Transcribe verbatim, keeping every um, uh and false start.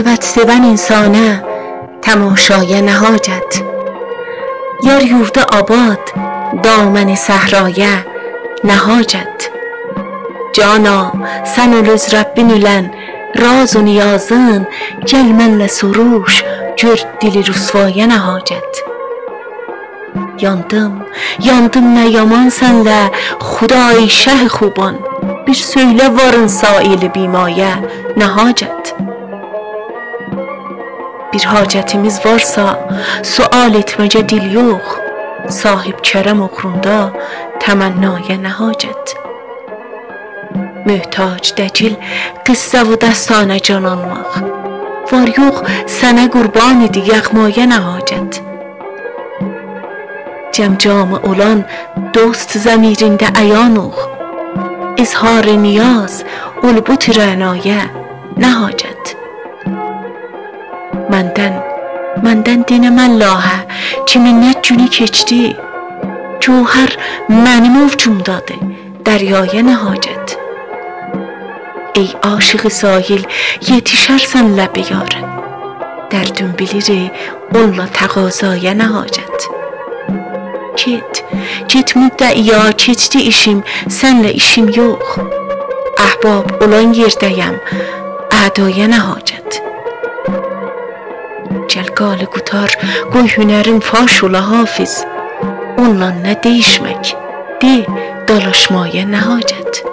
حقیقت سئون انسانه، تماشایا نه حاجت؟ یار یوردو آباد، دامن صحرایا نه حاجت؟ جانا، سن اول اؤز ربّین ایله راز و نیازین، گل منله سوروش، گؤر دیل رسوایا نه حاجت؟ یاندیم، یاندیم نه یامان سنله، خدای شه خوبان، بیر سؤیله وارین سایل بی‌مایه نه حاجت؟ بیر حاجتیمیز وارسا، سؤال ائتمه‌یه دیل یوخ، صاحب‌کرم اوغروندا تمنّایا نه حاجت؟ محتاج دئییل قصه و دستانه جان آلماق، وار یوخ سنه قوربان ایدی یغمایا نه حاجت؟ جمجمه اولان دوست ضمیرینده عیان اوخ، اظهار نیاز اول بو ترعنایا نه حاجت؟ مندن، مندن دئنه ملاحه، کیمین نه گونو کئچدی، گوهر منیم اووجومدادیر، دریایا نه حاجت؟ ای عاشق ساحل، یئتیشرسن لب یاره، دردین بیلیریک، اونونلا تقاضایا نه حاجت؟ گئت، گئت مدعیا، کئچدی ایشیم، سنله ایشیم یوخ، احباب اولان یئرده‌یم، اعدایا نه حاجت؟ گل قالی قوتار، قوی هنریم فاش اولا حافظ، اونونلا نه دئییشمک، دئ، دالاشمایا نه حاجت؟